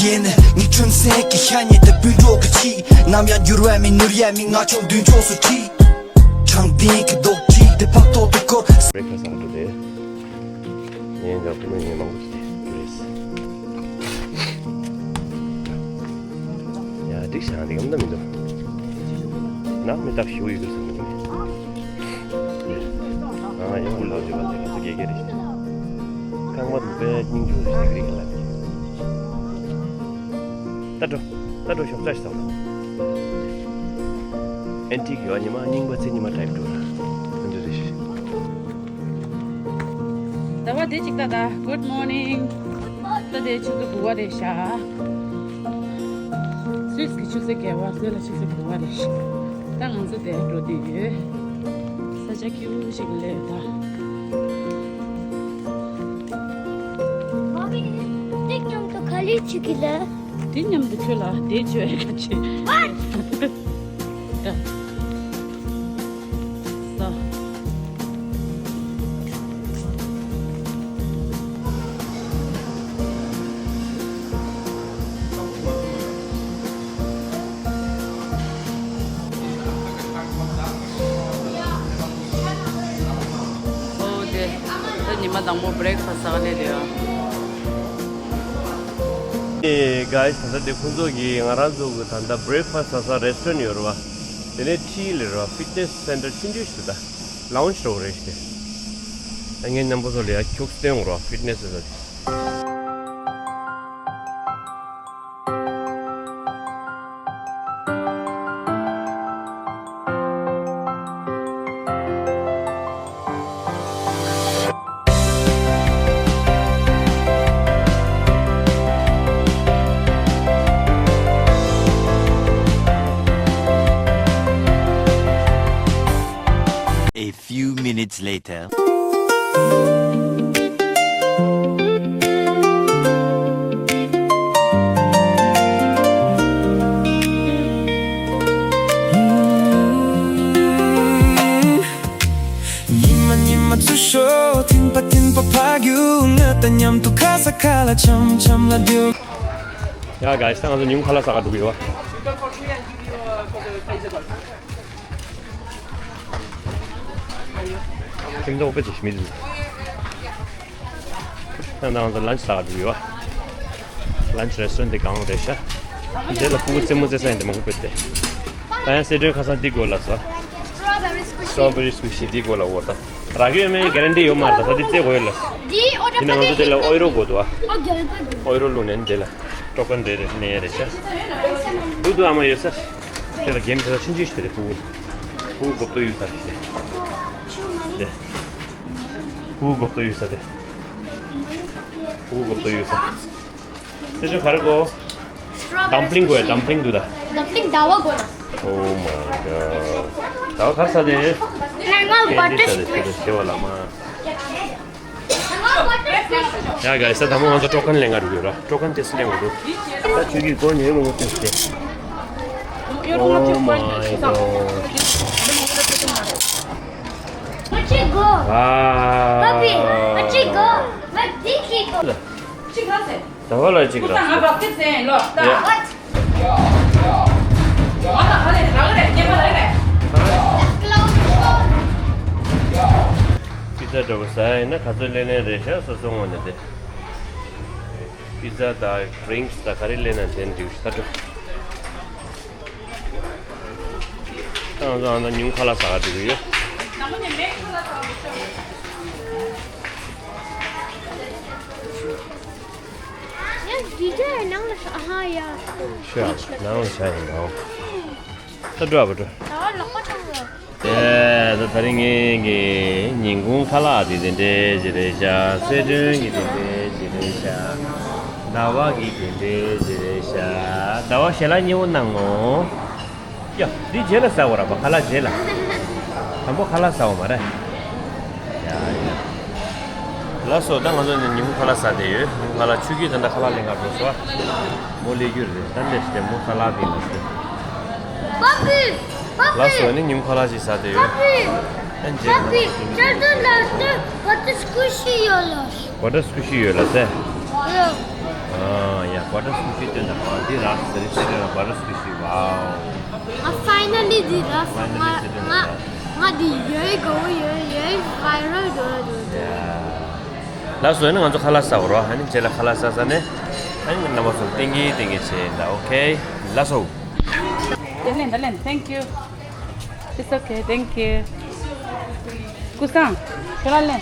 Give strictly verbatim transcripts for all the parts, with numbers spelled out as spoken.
ཡིན། ངའི་ཁྲིམས་སེང་གི་ཤ་ཉེ་དུ་སྤུན་གྲོགས་ཀྱི་ཆེད། ནམ་ཡང་འགྱུར་བ་མེད་ནོར་ཡ་མེད། ང་ཆོ་མདུན་ཕྱོགས་སུ་ཁྲིད། དྲང་བདེན་གྱི་རྡོག་ཁྲིད་དེ་ཕག་ཐོག་ཏུ་བཀོད། བེ་ཁ་སང་འགྲོ་དེ། ངས་འདྲ་ཁོ་མོ་ངས་མང་པོ་ཞིག་འགྲོ་རེད། ཡ་འགྲིག་ཤག་འདི་གམ་ད་མི་འདུག་ནག་མི་རྟག་ཞུ་ཡོད་དུས་སམ་གི་ནི། ཨ་ཡོང་ལོ་ཅི་བ་ལས་ང་ཚོ་དགེ་རྒན་རེད། ཁང་པ་འདི་དཔེ་སྙིང་རྗེ་རེད་ཞིག་རིག་ལ། ད་འགྲོ། ད་འགྲོ་ཞོགས་ཇ་ཞིག་ཟ་བ། ཨན་ཊིག་ཡོད་ཉི་མ་རྙིང་པ་ཚེ་ཉི་མ་ཊའིབ་འགྲོ་ར། འདི་འདྲ་རེད་ཤག་ཟླ་བ་བདེ་ཅིག་ཏ་ཏ། Good morning. ད་དེ་ཆུ་ཚོད་དགུ་པ་རེད་ཤག་སུད་སི་གི་ཆུ་ཚོད་བརྒྱད་པ། སུད་ལ་ཆུ་ཚོད་དགུ་པ་རེད་ཤག་ད་ང་ཚོ་དེ་འགྲོ་དུས་ཡོད། ས་ཆ་སྐྱིད་པོ་ཞིག་སླེབས་ད། མ་མི་ཏིག་ཀྱང་ཏོ་ག་ལེ་ཆུ་གི་ལ། དེ་མཉམ་དུ་ཁྱོད་ལ་བསྡད་བཅོས་ཡ་ག་ཆེ། ད། ས། ཨོ་དེ། ད་ཉི་མ་དང་པོ་བྷི་རེག་ཕ་སི་ཟ་ག་སླེབས་དེ་ཡོད། ཨེ་གྷའི་སི། ད་ལྟ་དེ་ཁོང་ཚོ་གིས་ང་རང་ཚོ་གི་ད་ལྟ་བྷི་རེག་ཕ་སི་ཟ་ས་རེ་སི་ཊོ་རན་ཊི་ཡོད་རེད་བ། དེ་ནས་འཁྲིས་ལ་རེད་བ། ཕིཊ་ནེ་སི་སེན་ཊར་ཆུང་ཆུང་ཞིག་འདུག་ད་ལའུན་ཇི་འདྲ་བོ་རེད་ཤག་ད་ངས་མཉམ་པོ་ཚོ་ལ་ཡ་ཁྱུག་སྟོན་འོང་རེད་བ། ཕིཊ་ནེ་སི་ཟེར་ས་དེ། A few minutes later. ཉི་མ་ཉི་མ་འཚུབ་ཤོག་ཐིམ་པ་ཐིམ་པ་ཕ་རྒྱུག་ང་དང་མཉམ་དུ་ཁ་ས་ཁ་ལ་འཆམ་འཆམ་ལ་རྒྱུག་ཡ་གྷའི་སི། ད་ང་ཚོ་ཉིན་གུང་ཁ་ལག་ཟ་ག་འགྲོ་གི་ཡོད། ཁྱིམ་ཚང་དཔེ་ཅིག་མི་འདུག་ད་ང་ཚོ་ལན་ཆི་ཟ་ག་འགྲོ་གི་ཡོད། ལན་ཆི་རེ་སི་ཊོ་རན་ཊི་དེ་གང་རེད་ཤག་འདི་ལ་ཕྲུ་གུ་རྩེད་མོ་རྩེ་ས་ཡིན་དེ་མང་པོ་དཔེ་དེ། ད་ཡང་སི་ཊོ་རན་ཊི་ཁ་སང་འདི་དགོས་ལབ་སོང་། སི་ཊོ་བེ་རི་སྐུ་ཤི་འདི་དགོས་ལབ་འོ་ད། རག་གི་ཡོད་མེད་གྷ་རན་ཊི་ཡོད་མ་རེད། ད་ད་འདི་རྩེ་དགོས་ཡོད་ལབ། འདི་ནང་ང་ཚོ་དེ་ལ་ཨོ་རོ་དགོས་འདུག་ཨ། ཨོ་རོ་བླུགས་ནས་འདི་ལ་ཀྲོ་ཀན་རེ་རེ་ལེན་ཡ་རེད་ཤག་འདུག་འདུག་ཨ་མ་ཡོད་ས། དེ་ལ་གེམ་དེ་ལ་ཆུང་ཆུང་ཞིག་རེད། ཕྲུ་གུ། ཕྲུ་གུ་གོབ་ཏོ་གཡུག་ས་རེད། དེ། ཕྲུ་གུ་གོབ་ཏོ་གཡུག་ས་དེ། ཕྲུ་གུ་གོབ་ཏོ་གཡུག་ས། དེ་ཚོ་ག་རེ་དགོས། ཌམ་པི་ལིང་དགོས་ཡ། ཌམ་པི་ལིང་འདུག་ད། ཌམ་པི་ལིང་ཟླ་བ་དགོས་ན། Oh my god. ཟླ་བ་ག་རེ་ཟ་དེ། ང་ང་ཀེན་ཌི་ཟ་དེ། དེ་ལ་ཞེ་བ་ལ་མ། ཡ་གྷའི་སི། ད་དང་པོ་ང་ཚོ་ཀྲོ་ཀན་ལེན་ག་འགྲོ་གི་ཡོད་ར། ཀྲོ་ཀན་ཏེ་སི་ལེན་དགོས་འདུག་ད་ཁྱོད་ཀྱིས་སྒོ་ཉོས་མོ་ཏེ་སི་ཏེ། Oh my god. What you go? Wow. Papi, what you go? What did he go? ད་བ་ལ་གཅིག་ར། ང་བག་ཚིག་ཟེར་ལོ། ད། ཡ། ང་ལ་ཧ་ལས་རག་རེད། ཉེས་པ་རེད་རེད། པི་ཛ་འདྲ་པོ་ཟ་ཡིན་ན་ག་ཚོད་ལེན་ལེན་རེད་ཤག་སོ་སོ་ངོས་ནས་དེ། པི་ཛ་དང་ཌི་རིང་ཀི་སི་དང་ག་རེ་ལེན་ན་དེ་འགྲིག་ཤག་ད་འགྲོ། ད་ང་ཚོ་ཨ་ན་ཉུང་ཁ་ལག་ཟ་ག་འགྲོ་གི་ཡོད། ཡང་ཌི་ཇེ་ནང་ལ་ཤ་ཧ་ཡ། ཤ་ནང་ལ་ཤ་ཡིན་ནོ། ད་འགྲོ་བ་འགྲོ། ད་ལོག་པ་ཐང་ལ། ཨེ་ད་ད་རིང་ངེད་ཀྱི་ཉིན་གུང་ཁ་ལག་དེ་དེ་འདྲའི་ཞིག་རེད་ཤག་སི་ཁྲོན་གྱི་དེ་འདྲའི་ཞིག་རེད་ཤག་ཟླ་བ་གི་དེ་འདྲའི་ཞིག་རེད་ཤག་ཟླ་བ་ཞལ་ལག་མཉེས་པོ་གནང་ངོ་། ཡ། འདི་རྗེས་ལ་ཟ་བ་ར་བ། ཁ་ལག་རྗེས་ལ། དང་པོ་ཁ་ལག་ཟ་བ་མ་རེད། ཡ་ཡ། ལགས་སོ། ད་ང་ཚོ་ནི་ཉིན་གུང་ཁ་ལག་ཟ་བསྡད་ཡོད། ཉིན་གུང་ཁ་ལག་ཆུ་སྐྱིད་ད་ལྟ་ཁ་ལག་ལེན་ག་འགྲོ་སོང་། མོ་སླེབས་རྒྱུ་རེད། ད་ལྟ་ཞིག་མོ་ཁ་ལག་དེ་ལ་ཟེར། Papi, papi, ལགས་སོ། ནི་ཉིན་གུང་ཁ་ལག་ཅིག་ཟ་བསྡད་ཡོད། papi, ཨ་ནི་རྗེས་papi, ཁ་ལག་ཅིག་ཅར་དུ་ལ་དུ་བ་དུ་སྐུ་ཤི་ཡོད་ལ། བ་དུ་སྐུ་ཤི་ཡོད་ལ་ཟེར། ཨ་ཡ། བ་ཊར་སྐུ་ཤི་སྟོན་དང་། ཨ་འདི་རག་ཟེར་ཟེར་ར། བ་ཊར་སྐུ་ཤི། ཝའོ། ང་ཕའི་ནལ་ལི་འདི་རག་སོང་། ང་ང་ང་འདི་ཡོད་གོ་ཡོད་ཡོད། ཝའི་རལ་འགྲོ་ར་འགྲོ་འགྲོ། ལགས་སོ། ཨ་ནི་ང་ཚོ་ཁ་ལག་ཟ་བར་བ། ཨ་ནི་རྗེས་ལ་ཁ་ལག་ཟ་ཟ་ནས་ཨ་ནི་རྣམ་པ་ཚོ་ཏིང་གི་ཏིང་གི་བྱེད་ཡིན་ད། ཨོ་ཁེ། ལགས་སོ། ད་ལེན་ད་ལེན། Thank you. It's okay. Thank you. ཀུ་སང་། ཁྱོད་རང་ལེན།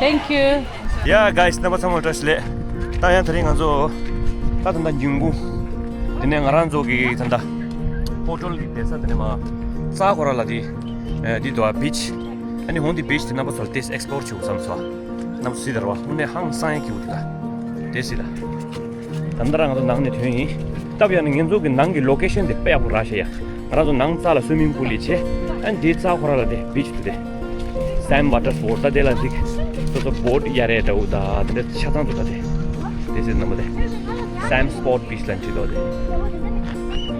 Thank you. Yeah, guys, རྣམ་པ་ཚང་མ་བཀྲ་ཤིས་བདེ་ལེགས། ད་ཡང་དེ་རིང་ང་ཚོ་ད་ད་ལྟ་ཉིན་གུང་དེ་ནས་ང་རང་ཚོ་གི་ད་ལྟ་ཧོ་ཊེལ་གི་བསྡད་ས་དེ་ནས་མར་རྩ་ཁོ་ར་ལ་དེ་ཨ་འདི་འདུག་ཨ། བིཆ། ཨ་ནི་འོ་འདི་བིཆ་དེ་རྣམ་པ་ཚོ་ལ་ཏོག་ཙམ་ཨེགསི་པོལ་བྱེད་དགོས་བསམ་སོང་། རྣམ་པ་ཚོ་གཟིགས་དང་ར་བ། དངོས་གནས་ཧང་སང་ཡག་གི་འདུག་ད། དེ་གཟིགས་དང་། ད་ལྟ་རང་ང་ཚོ་ནང་ནས་ཐོན་ཡིན། སྟབས་ཡག་ནས་ང་ཚོ་གི་ནང་གི་ལོ་ཀེ་ཤན་དེ་དཔེ་ཡག་པོ་རག་ཤག་ཡ། ང་རང་ཚོ་ནང་རྩ་ལ་སུའི་མིང་པུལ་ཡི་ཆེ། ཨ་ནི་དེའི་རྩ་ཁོ་ར་ལ་དེ་བིཆ་འདུག་དེ། སེམ་ཝ་ཊར་སྤོར་ཊི། ད་དེ་ལ་གཟིགས། སོ་སོ་བོ་ཊི་གཡར་ཡས་འདྲ་བོ་ད་དེ་འདྲ་ཆ་ཚང་འདུག་ད་དེ། དེ་གཟིགས་རྣམ་པ་དེ། སེམ་སྤོར་ཊི་བིཆ་ལབ་བྲིས་འདུག་དེ།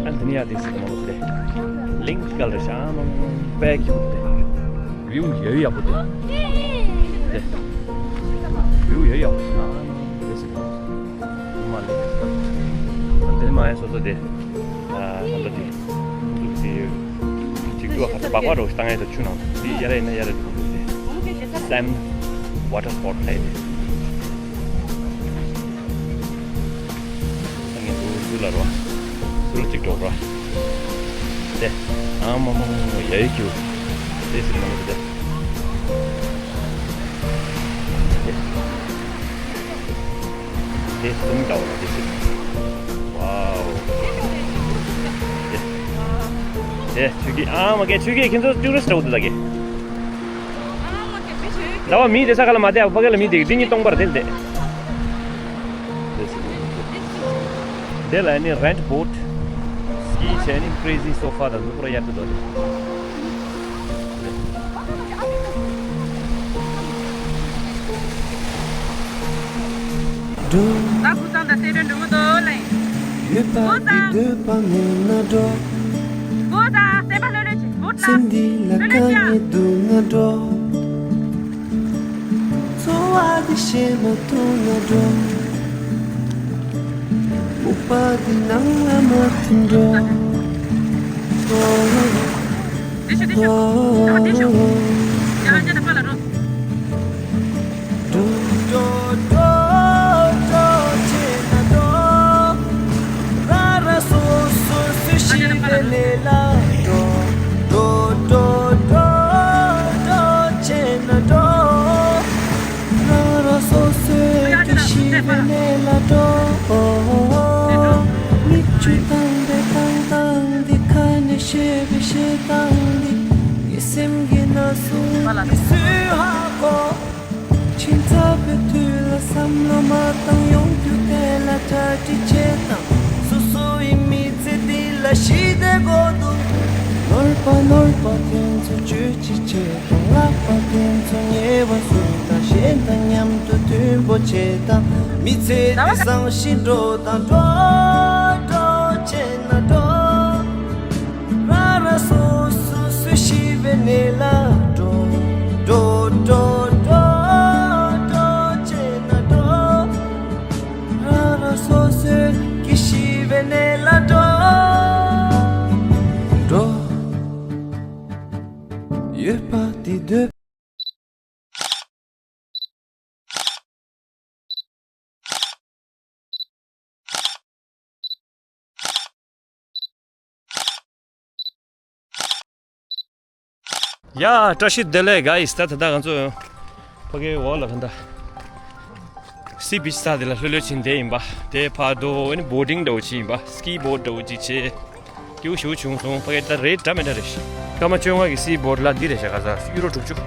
ཨ་ནི་དེ་ནས་ཡར་དེ་གཟིགས་རྣམ་པ་དེ། གླིང་ག་ལ་ཤ་མང་པའི་ཁྱུ་དེ། བིའུ་ཡོད་ཡག་པོ་དེ། དེ། བིའུ་ཡོད་ཡག་པོ་དེ། ཨ་ནི་དེ་གཟིགས། མ་ལེ། དེ་མ་ཡ་སོ་སོ་དེ། ཨ་ད་ལྟ་དེ། ཐུག་དེ། ཅིག་ཏུ་ཁ་ཚ་སྦག་སྦག་རོ་བཏང་ཡས་དང་ཆུ་ནང་དེ་གཡར་ཡས་ན་གཡར་ཡས་དེ། སེམ་ཝ་ཊར་སྤོར་ཊི་ལབ་དེ། ངས་འདུག་འདུག་ལ་རོ། ཚུར་ལ་གཅིག་འགྲོ་རོ། དེ། ཨ་མ་མ་མ་མ་ཡ་ཡི་ཁྱུ། དེ་ཟེར་མ་མ་དེ། དེ། དེ་གསུམ་འདྲ་བོ་ལ་དེ་ཟེར། ཝའོ། དེ། དེ་ཆུ་སྐྱེས། ཨ་མ་ཀེ་ཆུ་སྐྱེས་ཁྱེད་ཚོ་ཅུ་རི་སི་ཊི་འདྲ་བོ་འདུག་ད་གི། ཟླ་བ་མི་དེ་ས་ཁ་ལ་མ་བསྡད། ཕ་གི་ལ་མི་བསྡད་ཀྱི། འདི་གཉིས་སྟོང་པར་དེ་བསྡད། དེ་ལ་ནི་རེན་ཊི་བོ་ཊི། སི་ཀི་བྱས་ནི་ཀྲེ་ཟི་སོ་ཕ་དང་འདི་པུ་ར་ཡར་དུ་འདོད་དེ། འགྲོ། ད་ཁུ་ཚང་དང་སེ་ར་འགྲོ་གི་འདུག་ལེ། ཡོད་པ་འདི་འདོད་པ་མེད་ན་འགྲོ། ཁུ་ཚང་སེམས་པ་ལྷོད་ལྷོད་བྱེད། ཁུ་ཚང་ཚེ་འདི་ལ་ལྷོད་ལྷོད་དཀའ་བྱ། ངལ་འདུག་ན་འགྲོ། འཚོ་བ་འདི་ཤེས་མ་ཐུབ་ན་འགྲོ། སྨུག་པ་འདི་ནང་ལ་མ་ཐིམ་འགྲོ། འོ། འོ། འོ། འགྲོ། འགྲོ། འགྲོ། འགྲོ། བྱས་ན་འགྲོ། ར་ར་སོ་སོ་སུ་ཤི་བའི་གནས་ལ་འགྲོ། འགྲོ། འགྲོ། འགྲོ། འགྲོ། བྱས་ན་འགྲོ། ར་ར་སོ་སོའི་སྐྱེ་ཤི་བའི་གནས་ལ་འགྲོ། མིག་ཆུ་བཏང་བའི་བཏང་སྟངས་འདི། ཁ་ནས་བཤད་པའི་བཤད་སྟངས་འདི། ངའི་སེམས་ཀྱི་ན་ཟུག་འདི་སུས་ཧ་གོ། ཁྱིམ་ཚང་པའི་དུས་ལ་བསམ་བློ་མ་བཏང་། ཡོང་དུས་དེ་ལ་གྲ་སྒྲིག་བྱེད་དང་། སོ་སོ་ཡི་མི་ཚེ་འདི་ལ་ཞི་བདེ་དགོས་འདུག་ནོར་བ་ནོར་བ་དེ་ཚོ་བཅོས་ཅི་བྱེད་དང་། ལག་པ་དེ་ཚོ་ཉེ་བར་བཟུང་དང་། གཞན་དང་མཉམ་དུ་མཐུན་པོ་བྱེད་དང་། མི་ཚེ་འདི་བཟང་ཞིང་འགྲོ་དང་། འགྲོ་འགྲོ་བྱས་ན་འགྲོ། ར་ར་སོ་སོ་སུ་ཤི་བའི་གནས་ལ་འགྲོ། འགྲོ་འགྲོ་འགྲོ་འགྲོ་བྱས་ན་འགྲོ། ར་ར་སོ་སོའི་སྐྱེ་ཤི་བའི་གནས་ལ་འགྲོ། འགྲོ། ཡོད་པ་དེ་འདོད། ཡ། བཀྲ་ཤིས་བདེ་ལེགས་གྷའིས། ད་ད་ལྟ་ང་ཚོ་ཕ་གིའི་འོག་ལ་ག་འདྲ་སི་བིཆ་ས་དེ་ལ་ལྷོད་ལྷོད་ཕྱིན་བསྡད་ཡིན་པ། དེ་ཕར་དོ་ཨ་ནི་བོ་ཊིང་འདྲ་བོ་ཅིག་ཡིན་པ། སི་ཀི་བོ་ཊི་འདྲ་བོ་ཅིག་བྱས། སྐྱིད་པོ་ཞེ་པོ་བྱུང་སོང་། ཕ་གི་ད་རེད་འདྲ་མི་འདྲ་རེད། སྐར་མ་བཅོ་ལྔ་གི་སི་བོ་ཊི་ལ་འདི་རེད་ཤག་ག་ས་ཡུ་རོ་དྲུག་ཅུ།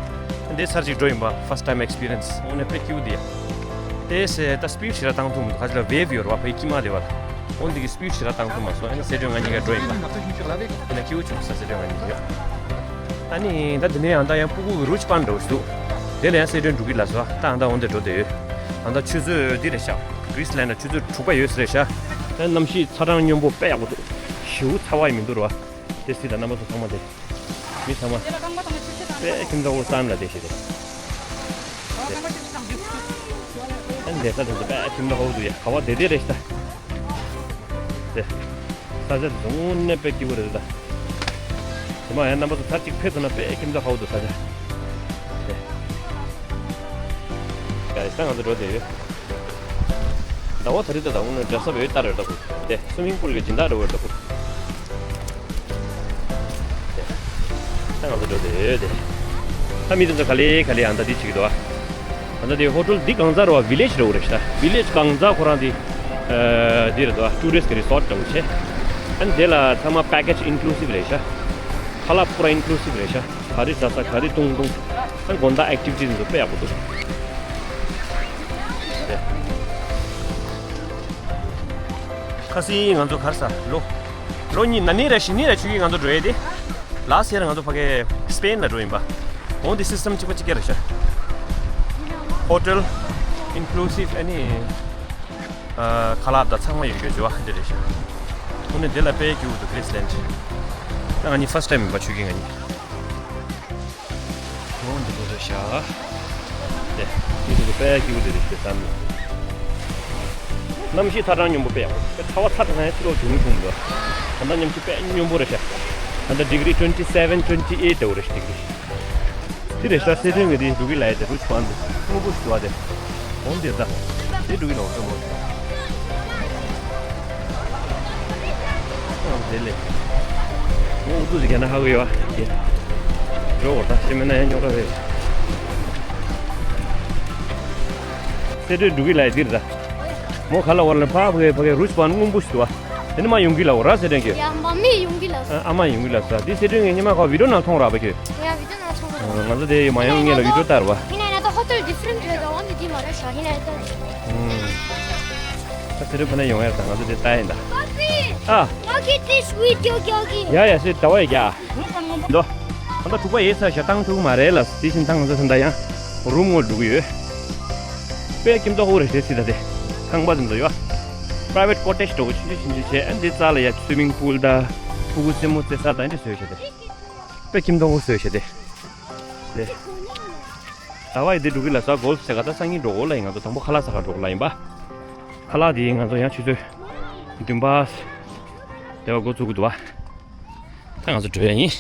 འདི་ཚར་གཅིག་འགྲོ་ཡིན་པ། ཕར་སི་ཊི་ཊའིམ་ཨེགས་པི་རི་ཡན་སི། འོ་ན་དཔེ་སྐྱིད་པོ་འདི་ཡ། དེ་སེ་ད་སི་པིཌ་ཞེ་དྲག་བཏང་ཐུབ་མི་འདུག་ག་ཅི་ལ་ཝེབ་ཡོད་རེད་བ། ཕ་གི་དཀྱིལ་མ་རེད་བ་ལ། འོ་འདི་གི་སི་པིཌ་ཞེ་དྲག་བཏང་ཐུབ་མ་སོང་། ཨ་ནི་སེ་ཊོན་ང་གཉིས་ཀ་འགྲོ་ཡིན་པ། འོ་ན་སྐྱིད་པོ་བྱུང་ས། སེ་ཊོན་ང་གཉིས་ཀ་ཡོད། ཨ་ནི་ད་འདི་ནས་ཡང་ད་ཡང་ཕྲུ་གུ་གི་རུ་ཆི་པན་འགྲོ་ཞིག་འདུག་དེ་ལ་ཡང་སེ་ཊོན་འགྲོ་གི་ལ་སོ། ད་ཨང་ད་འོ་འདི་འགྲོ་དེ་ཡོད། ཨང་ད་ཆུ་ཚོད་འདི་རེད་ཤག་གྷི་རི་སི་ལན་ལ་ཆུ་ཚོད་དྲུག་པ་ཡོད་ས་རེད་ཤག་ད་གནམ་གཤིས་ཚ་གྲང་སྙོམས་པོ་དཔེ་ཡག་པོ་འདུག་ཞེ་པོ་ཚ་བ་ཡི་མི་འདུག་ར་བ། དེ་སྲིད་ད་རྣམ་པ་ཚོ་ཚང་མ་དེ། མི་ཚང་མ་དཔེ་ཁྱིམ་ཚང་འོ་སྟན་ལ་བསྡད་ཤི་རེད། ཨན་དེ་ས་དེ་ཚོ་དཔེ་ཁྱིམ་ཚང་འོ་འདུག་ཡ། ག་བ་བདེ་བདེ་རེད་ཤི་ད། དེ་ས་ཆ་དེ་ཚོ་དངོས་གནས་དཔེ་སྐྱིད་པོ་རེད་ད། དེ་མ་ཡང་རྣམ་པ་ཚོ་ཚར་གཅིག་ཕེབས་སོང་ན་དཔེ་ཁྱིམ་ཚང་འོ་འདུག་ས་ཆ་དེ། ཡ་ཡ་ས་ང་ཚོ་འགྲོ་བསྡད་ཡོད། ཟླ་བ་ད་རེས་ད་ད་དངོས་གནས་འདྲ་ས་བའི་ལྟར་རེད་ད་ཁུ། དེ་སུ་མིང་པུལ་གྱི་སྦྱིན་བདག་རེད་བར་ད་ཁུ། ད་ང་ཚོ་འགྲོ་དེ་དེ། ད་མི་དེ་ཚོ་ག་ལེ་ག་ལེ་ཨ་ད་འདི་བྱེད་ཀྱི་འདུག་ཨ། ཨ་ད་དེ་ཧོ་ཊེལ་འདི་གང་ཚ་རེད་བ། ཝི་ལེཇ་རེད་བ་རེད་ཤི་ད། ཝི་ལེཇ་གང་ཚ་ཁོ་རང་དེ་འདི་རེད་འདུག་ཨ། ཊུ་རི་སི་ཊི་གི་རི་སོ་ཊི་འདྲ་བོ་བྱས། ཨ་ནི་དེ་ལ་ཚང་མ་པེ་ཀེཇ་ཨིན་ཀླུ་སིབ་རེད་ཤི། ཁ་ལག་པུ་ར་ཨིན་ཀླུ་སིབ་རེད་ཤི། ག་རེ་ཟ་ས་ག་རེ་བཏུང་བཏུང་། ཨ་ནི་དགོང་དག་ཨེག་ཊི་ཝི་ཊི་དེ་ཚོ་དཔེ་ཡག་པོ་འདུག་ཁ་སང་ང་ཚོ་གར་ས་ལོ། ལོ་གཉིས་ན་ནི་ར་ཞི་ནི་ར་ཆུ་གི་ང་ཚོ་འགྲོ་ཡས་དེ། ལ་སེར་ང་ཚོ་ཕ་གི་སི་པེན་ལ་འགྲོ་ཡིན་པ། འོང་དེ་སིས་ཊམ་གཅིག་པ་གཅིག་རྐྱང་རེད་ཤི། ཧོ་ཊེལ་ཨིན་ཀླུ་སིབ་ཨ་ནི་ཁ་ལག་ད་ཚང་མ་ཡོད་རྒྱུ་བ་འདི་རེད་ཤི། འོང་ནི་དེ་ལ་དཔེ་སྐྱིད་པོ་འདུག་གྷི་རི་སི་ལེན་ཌི། ད་ང་གཉིས་ཕར་སི་ཊི་ཊའིམ་ཡིན་པ་ཆུ་གི་ང་གཉིས། འོ་འདི་ཚོ་རེད་ཤག་དེ། འདི་ཚོ་དཔེ་སྐྱིད་པོ་དེ་རེད་ཤག་བསམ་ཡོད། གནམ་གཤིས་ཚ་གྲང་སྙོམས་པོ་དཔེ་ཡག་པོ། དཔེ་ཚ་བ་ཚ་དྲགས་ན་ཡང་ཕྱི་ལོགས་འགྱུར་མི་བྱུང་འདུག་ད་ལྟ་གནམ་གཤིས་དཔེ་སྙོམས་པོ་རེད་ཤག་ད་ལྟ་ཌི་གི་རི་ཊུ་ཝེན་ཊི་སེ་ཝེན་ཊུ་ཝེན་ཊི་ཨེ་ཊི་འདྲ་བོ་རེད་ཤག་ཌི་གི་རི། དེ་རེད་ཤག་སེ་ཊོན་གྱི་དེ་འགྲོ་གི་ལ་ཡ་དེ་རུ་ཆུ་བ་འདུག་སྔོན་པོ་ཞིག་འདུག་བ་དེ། འོང་དེ་ད། དེ་འགྲོ་གི་ལ་འོ་ཤོ་མོ། ཨོ་དེ་ལས། ཨོ་ཨུ་ཚུགས་ཀྱི་རྒྱ་ན་ཧ་གོ་ཡོད་ཨ། འགྲོ་འོ་ད་ཤི་མེད་ན་ཡང་ཉོ་ར་རེད། སེ་ཊོན་འགྲོ་གི་ལ་ཡ་དེ་རེད་ད། མོ་ག་ལ་བར་ལ་ཕ་ཕ་གི་ཕ་གི་རུ་ཆུ་བ་སྔོན་པོ་ཞིག་འདུག་བ། དེ་ནི་མ་ཡོང་གི་ལ་འོ་ར་སེ་ཊོན་གྱི། ཡ་མ་མི་ཡོང་གི་ལ་སོ། ཨ་མ་ཡོང་གི་ལ་སོ། དེ་སེ་ཊོན་གྱི་ཉི་མ་ཁ་བི་ཌིའོ་ནང་མཐོང་ར་བ་ཁྱོད། ཡ་བི་ཌིའོ་ང་ཚོ་དེ་མ་ཡོང་ངེས་ལ་ཡུ་ཊུབ་ལྟར་བ། ཡིན་ན་ཡིན་ན་ད་ཧོ་ཊེལ་ཌི་ཕ་རེན་ཊི་རེད་ད། འོན་ཏེ་འདི་མ་རེད་ཤག་ཡིན་ན་ཡིན་ད། ད་དེ་རིང་ཕ་ནས་ཡོང་ཡ་ད་ང་ཚོ་དེ་ལྟ་ཡིན་ད། ཨ། ཡ་ཡ་སེ་ད་བ་ཡི་རྒྱ། འདོ། ད་ལྟ་དྲུག་པ་ཡས་ཚར་ཤག་བཏང་ཆོག་གི་མ་རེད་ལ། དེ་བཞིན་ད་ང་ཚོ་ད་ལྟ་ཡང་རུམ་ངོ་འགྲོ་གི་ཡོད། དཔེ་ཁྱིམ་ཚང་ཧུ་རེ་ཞེ་སི་ད་དེ། ཁང་པ་དེ་ཚོ་ཡོད། པ་རའི་ཝེ་ཊི་ཀོ་ཊེཇ་འདྲ་བོ་ཆུང་ཆུང་ཆུང་ཆུང་བྱས། ཨ་འདི་རྩ་ལ་ཡ་སུའི་མིང་པུལ་ད། ཕྲུ་གུ་རྩེད་མོ་རྩེ་ས་ད་འདི་བཟོས་ཤག་དེ། དཔེ་ཁྱིམ་ཚང་ཧུ་བཟོས་ཤག་དེ། དེ། ཟླ་བ་ཡི་དེ་འགྲོ་གི་ལ་ས་གོལ་ཕ་ཟེར་ག་ད་སང་ཉིན་འགྲོ་གོ་ལ་ཡིན། ང་ཚོ་དང་པོ་ཁ་ལག་ཟ་ག་འགྲོ་གི་ལ་ཡིན་པ། ཁ་ལག་དེ་ང་ཚོ་ཡང་ཆུ་ཚོད་བདུན་པ་དེ་བ་འགོ་ཚུགས་གི་འདུག་བ། ད་ང་ཚོ་འགྲོ་ཡ་ཡིན།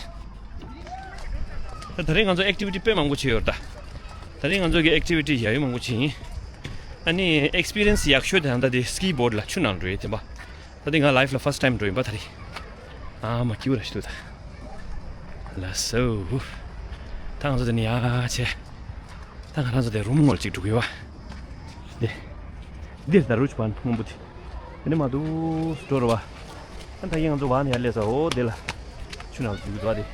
ད་དེ་རིང་ང་ཚོ་ཨེག་ཊི་ཝི་ཊི་དཔེ་མང་པོ་བྱས་ཡོད་རེད་ད། དེ་རིང་ང་ཚོ་གི་ཨེག་ཊི་ཝི་ཊི་ཡ་ཡོད་མང་པོ་བྱས་ཡིན། ཨ་ནི་ཨེག་སི་པི་རི་ཡན་སི་ཡག་ཤོས་དེ་ད་ལྟ་དེ་སི་ཀི་བོར་ཌི་ལ་ཆུ་ནང་འགྲོ་ཡས་དེ་འབའ། ད་དེ་ང་ལའིཕ་ལ་ཕར་སི་ཊི་ཊའིམ་འགྲོ་ཡིན་པ་ད་རེད། ཨ་མ་སྐྱིད་པོ་ར་ཞིག་འདུག་ད། ལགས་སོ། ད་ང་ཚོ་དེ་ནས་ཡར་བྱས། ད་ང་རང་ཚོ་དེ་རུམ་ངོ་ལ་ཅིག་འགྲོ་གི་ཡོད་པ། དེ། འདིར་ད་རུ་ཆུ་བ་སྔོན་པོ་དེ། དེ་ནས་མར་འདུག་སེ་འགྲོ་ར་བ། ད་ད་གིན་ང་ཚོ་བ་ནས་ཡར་སླེབས་ས་འོ་དེ་ལ། ཆུ་ནང་འཛུལ་གི་འདུག་བ་དེ།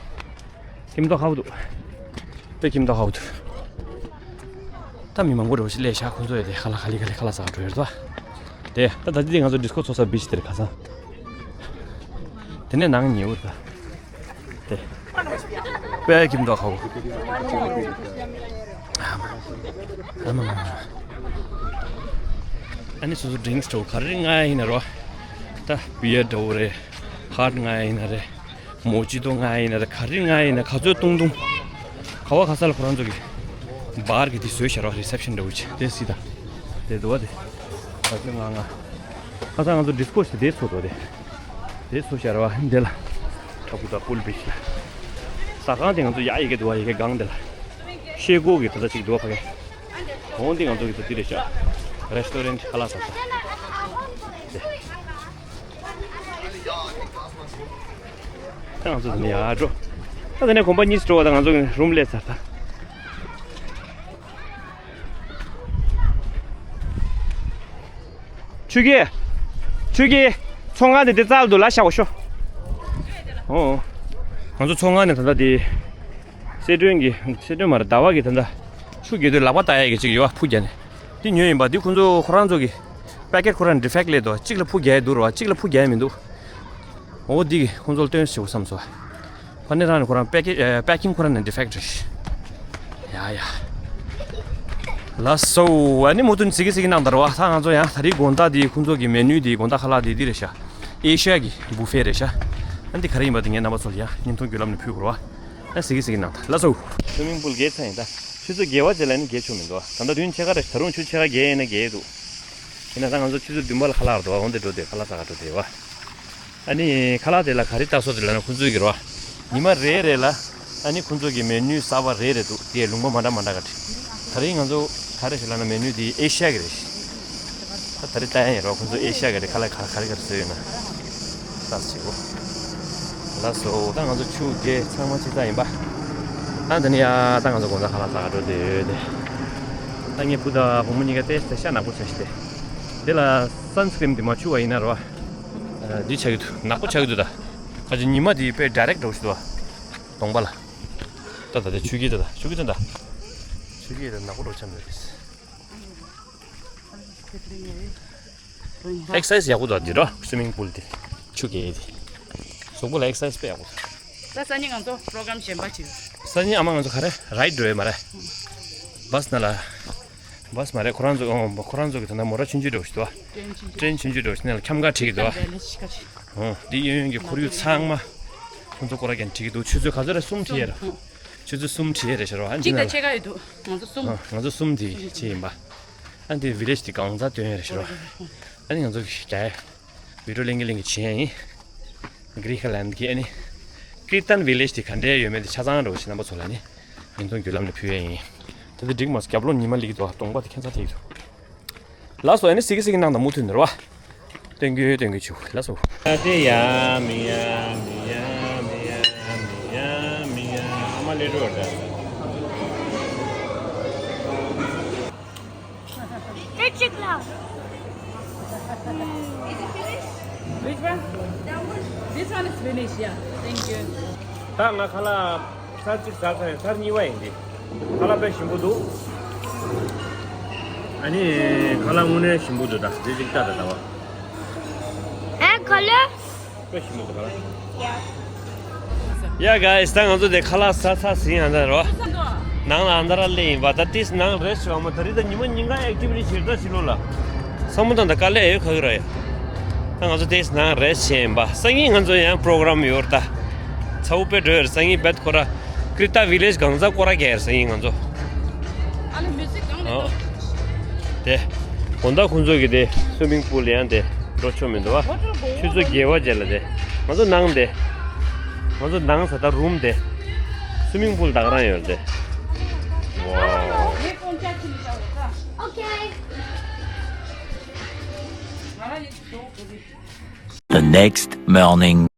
ཁྱིམ་ཐོག་ཁ་བོ་འདུག་དཔེ་ཁྱིམ་ཐོག་ཁ་བོ་འདུག་ད་མི་མང་པོ་འདྲ་བོ་ཞིག་སླེབས་ཤག་ཁོང་ཚོ་ཡོད་དེ་ཁ་ལག་ཁ་ལི་ཁ་ལི་ཁ་ལག་ཟ་འགྲོ་ཡོད་རེད་དོ། དེ་ད་ད་ཅི་དེ་ང་ཚོ་ཌི་སི་ཀོ་ཚོགས་ས་བིཆ་དེར་ཁ་སང་། དེ་ནས་ནང་ཉེ་བོ་ད། དེ། དཔེ་ཁྱིམ་ཐོག་ཁ་བོ། ཨ་མ། ཨ་མ། ཨ་ནི་སོ་སོ་ཌི་རིང་སི་འདྲ་བོ་ག་རེ་མངགས་ཡིན་ན་རོ། ད་བི་ཡར་འདྲ་བོ་རེད། ཧར་མངགས་ཡིན་ན་རེད། མོ་ཇི་ཏོ་མངགས་ཡིན་ན་རེད། ག་རེ་མངགས་ཡིན་ན་ག་ཚོད་བཏུང་བཏུང་། ག་བ་ག་ས་ལ་ཁོ་རང་ཚོ་གི་བར་གི་དེ་བཟོས་བཞག་རོགས། རི་སེབ་ཤན་འདྲ་བོ་ཅིག་དེ་སྲིད་ད། དེ་འདུག་བ་དེ། ག་ཚོད་ང་ང་། ཁ་སང་ང་ཚོ་ཌི་སི་ཀོ་ཞིག་དེ་ཚོ་འདུག་དེ། དེ་ཚོ་བཞག་ར་བ་འདི་ལ། ཁྲ་བོ་དང་པུལ་བིཆ་ལ། ཟ་ཁང་དེ་ང་ཚོ་ཡ་ཡི་གེ་འདུག་བ། ཡི་གེ་སྒང་དེ་ལ། ཤེལ་སྒོ་གི་ད་ལྟ་ཅིག་འདུག་བ་ཕ་གི། འོང་འདི་ང་ཚོ་གི་ད་འདི་རེད་ཤག་རེ་སི་ཊོ་རེན་ཊི་ཁ་ལག་ཟ་ས། དེ། ད་ང་ཚོ་འདི་ནས་ཡར་འགྲོ། ད་འདི་ནས་གོམ་པ་གཉིས་སུ་འགྲོ་བ་ད་ང་ཚོ་རུམ་སླེབས་ཚར་ད། ཆུ་གི། ཆུ་གི། ཚོང་ཁང་དེ་དེ་རྩ་ལ་འདུག་ལ་ཤ་བ་ཤོ། ཨོ། ང་ཚོ་ཚོང་ཁང་ནས་ད་ལྟ་དེ། སེ་ཏྲོན་གྱི། སེ་ཏྲོན་མ་རེད། ཟླ་བ་གི་ད་ལྟ། ཆུ་རྒྱག་དུས་ལག་པ་ལྟ་ཡ་གི་ཅིག་ཡོད་བ། ཕུ་རྒྱག་ནས། དེ་ཉོས་ཡིན་པ། དེ་ཁོང་ཚོ་ཁོ་རང་ཚོ་གི། པེ་ཀེཊ་ཁོ་རང་ཌི་ཕེག་ཊི་སླེབས་འདུག་གཅིག་ལ་ཕུ་རྒྱག་ཡ་འདུག་ར་བ། གཅིག་ལ་ཕུ་རྒྱག་ཡ་མི་འདུག་འོ་འདི་གི་ཁོང་ཚོ་ལ་སྟོན་ཞིག་བསམ་སོང་། ཕ་ནི་རང་ནི་ཁོ་རང་པེ་ཀེ་ཨེ་པེ་ཀིང་ཁོ་རང་ནི་ཌི་ཕེག་ཊི་རེད། ཡ་ཡ། ལགས་སོ། ཨ་ནི་མུ་མཐུད་ཚིག་གི་ཚིག་གི་གནང་དར་བ། ད་ང་ཚོ་ཡང་ད་རེས་དགོང་དག་འདི་ཁོང་ཚོ་གི་མེ་ནུ་འདི་དགོང་དག་ཁ་ལག་འདི་འདི་རེད་ཤག་ཨེ་ཤ་ཡ་གི་བུ་ཕེ་རེད་ཤག་ཨ་འདི་ག་རེ་ཡིན་པ་འདི་ངས་རྣམ་པ་ཚོ་ལ་ཡང་བརྙན་ཐུང་བརྒྱུད་ལམ་ནས་ཕུལ་དགོས་རེད་བ། ཨ་ཟིག་གི་ཟིག་གི་ནང་ད་ལ་སོ། སུ་མིང་པུལ་རྒྱག་ཚར་ཡིན་ད། ཆུ་ཚོད་བརྒྱད་པ་ཅིག་ལ་ནི་རྒྱག་ཆོག་མི་འདུག་ད་ལྟ་དུས་ཡུན་ཕྱེད་ཀ་རེད། ད་རུང་ཆུ་ཕྱེད་ཀ་བརྒལ་ཡིན་ན་རྒྱག་ཡི་འདུག་ཡིན་ན་ད་ང་ཚོ་ཆུ་ཚོད་བདུན་པ་ལ་ཁ་ལག་འགྲོ་བ། འོན་ཏེ་འགྲོ་དེ་ཁ་ལག་ཟ་ག་འགྲོ་དེ་བ། ཨ་ནི་ཁ་ལག་དེ་ལ་ག་རེ་ལྟ་སོ་དེ་ལ་ན་ཁོང་ཚོའི་གི་རོ། ཉི་མ་རེ་རེ་ལ་ཨ་ནི་ཁོང་ཚོ་གི་མེ་ནུ་གསར་པ་རེ་རེ་འདུག་དེ་ལུང་པ་མ་འདྲ་མ་འདྲ་ག་ད་རིང་ང་ཚོ་ག་རེ་ཞིག་ལབ་ན་མེ་ནུ་དེ་ཨེ་ཤ་ཡ་གི་རེད། ད་ད་རེས་ལྟ་ཡ་ཡིན་རོགས། ཁོང་ཚོ་ཨེ་ཤ་ཡ་གི་རེད། ཁ་ལག་ག་རེ་ག་རེ་ག་རེ་བཟོས་ཡོད་ན་ལྟ་ཟེར་གོ། ལགས་སོ། ད་ང་ཚོ་ཆུ་དེ་ཚང་མ་ཅིག་ད་ཡིན་པ། ཨ་ད་ནི་ཡ་ད་ང་ཚོ་དགོང་དག་ཁ་ལག་ཟ་ག་འགྲོ་དེ་ཡོད་དེ། ད་ངའི་བུ་དང་བུ་མོ་གཉིས་ཀ་ཏེ་ཏེ་ཤ་ནག་པོ་ཆགས་ཤི་དེ། དེ་ལ་སན་སི་ཀྲིན་དེ་མ་བྱུག་པ་ཡིན་ན་རོ། འདི་ཆགས་ཀྱི་འདུག་ནག་པོ་ཆགས་ཀྱི་འདུག་ད་ཁ་ཅིག་ཉི་མ་དེ་དཔེ་ཌའི་རེག་འགྲོ་ཞིག་འདུག་གདོང་པ་ལ། ད་ད་དེ་ཆུ་སྐྱིད་ད་ད་ཆུ་སྐྱིད་ད་ད། ཆུ་སྐྱིད་ད་ནག་པོ་འགྲོ་ཆགས་མེད་རེད། ཨེག་སར་སའི་སི་ཡག་པོ་འདུག་འདི་རོ། སུའི་མིང་པུལ་འདི། ཆུ་རྐྱལ་འདི། གཟུགས་པོ་ལ་ཨེག་སར་སའི་སི་དཔེ་ཡག་པོ་འདུག་ད་སང་ཉིན་ང་ཚོ་པྲོ་གྲམ་གཞན་པ་ཅིག་སང་ཉིན་ཨ་མ་ང་ཚོ་ག་རེ་རའིཌ་འགྲོ་ཡོད་མ་རེད། བྷ་སི་ནང་ལ། བྷ་སི་མ་རེད། ཁོ་རང་ཚོ་ཨོ་ཁོ་རང་ཚོ་གི་ད་ནང་མོ་ཊ་ཆུང་ཆུང་འགྲོ་ཞིག་འདུག་བ། ཊེན་ཆུང་ཆུང་འགྲོ་ཞིག་ནང་ལ་འཁྱམ་ག་ཁྲིད་ཀྱི་འདུག་བ། ཨོ་འདི་གཡས་གཡོན་གྱི་ཁོར་ཡུག་ཚང་མ། ཁོ་ཚོ་སྐོར་ར་ཀྱང་ཁྲིད་ཀྱི་འདུག་ཆུ་ཚོད་ག་ཚོད་རེད། གསུམ་ཁྲིད་ཡས་རེད། ཆུ་ཚོད་གསུམ་ཁྲིད་ཡས་རེད་ཤག་རོ། ཨ་འདི་གཅིག་ནང་དང་ལ་ཕྱེད་ཀ་ཡོད་འདུག་ང་ཚོ་གསུམ། ཨ་ང་ཚོ་གསུམ་དེ་ཕྱིན་ཡིན་པ། ཨ་འདི་བི་ལེཇ་དེ་གང་ཙམ་སྟོན་ཡས་རེད་ཤག་རོ། ཨ་ནི་ང་ཚོ་རྒྱ་ཡས་བི་ཌིའོ་ལེན་གི་ལེན་གི་བྱེད་ཡས་ཡིན། གྷི་རི་ཁ་ལན་གི་ཨ་ནི་ཀི་རི་ཏན་བི་ལེཇ་དེ་ག་འདྲས་ཡོད་མེད་དེ་ཆ་ཚང་འགྲོ་བ་ཞིག་རྣམ་པ་ཚོ་ལ་ནི་བརྙན་ཐུང་བརྒྱུད་ལམ་ནས་ཕུལ་ཡས་ཡིན། ད་ལྟ་འགྲིག་མ་སོང་། རྒྱབ་ལོགས་ཉི་མ་སླེབས་ཀྱི་འདུག་གདོང་པ་དེ་ཁྱད་མཚར་ཐེབས་ཀྱི་འདུག་ལགས་སོ། ཨ་ནི་སི་ཀི་སི་ཀི་གནང་དང་མུ་མཐུད་ནས་རེད་བ། སྟོན་རྒྱུ་སྟོན་རྒྱུ་བྱུག་ལགས་སོ། ཨ་ཏེ་ཡ་མི་ཡ་མི་ཡ་མི་ཡ་མི་ཡ་མི་ཡ་ཨ་མ་ལེ་འགྲོ་ར། Which one? This one is finished, yeah. Thank you. ད་ང་ཁ་ལག་ཚར་གཅིག་ཟ་ཚར་ཡིན། ཚར་གཉིས་པ་ཡིན་འདི། ཁ་ལག་དཔེ་ཞིམ་པོ་འདུག་ཨ་ནི་ཁ་ལག་དངོས་གནས་ཞིམ་པོ་འདུག་ད་འདི་གཅིག་ལྟ་ད་ད་བ། ཨེ་ཁ་ལག་དཔེ་ཞིམ་པོ་འདུག་ཁ་ལག Yeah guys, ད་ང་ཚོ་དེ་ཁ་ལག་ཟ་ཚར་ཟིན་ཡང་ད་རོ། ནང་ལ་ཨ་མདའ་ར་སླེབས་ཡིན་པ། ད་ཏིས་ནང་རེ་ཞིག་བ་མ་ད་རི་ད་ཉི་མ་ཉིན་ག་ཨེག་ཊི་བི་ཊི་བྱེད་ད་ཕྱི་ལོགས་ལ། བསམ་བློ་བཏང་ད་དཀའ་ལས་ཡོད་ཁ་གི་ར་ཡ། ད་ང་ཚོ་ཏིས་ནང་རེ་ཞིག་ཡིན་པ། སང་ཉིན་ང་ཚོ་ཡང་པྲོ་གྲམ་ཡོད་ར་ད། ཚ་བོ་དཔེ་འགྲོ་ཡོད་ར། སང་ཉིན་བེད་ཁོ་ར་ཀྲི་ཏ་བི་ལེཇ་གང་ས་སྐོར་ར་རྒྱག་ཡོད་ར་སང་ཉིན་ང་ཚོ། ཨ་ལེ་མི་ཚིག་གང་ནས་ཨོ། འགྲོ། དེ། དགོང་དག་ཁོང་ཚོ་གི་དེ་སུའི་མིང་པུལ་ཡང་དེ་འགྲོ་ཆོག་མི་འདུག་བ། ཆུ་ཚོད་བརྒྱད་པ་རྗེས་ལ་དེ། ང་ཚོ་ནང་དེ། ང་ཚོ་ནང་ས་ད་རུམ་དེ། སུའི་མིང་པུལ་ད་ག་རང་ཡོད་རེད་དེ། ཝའོ། Okay. The next morning.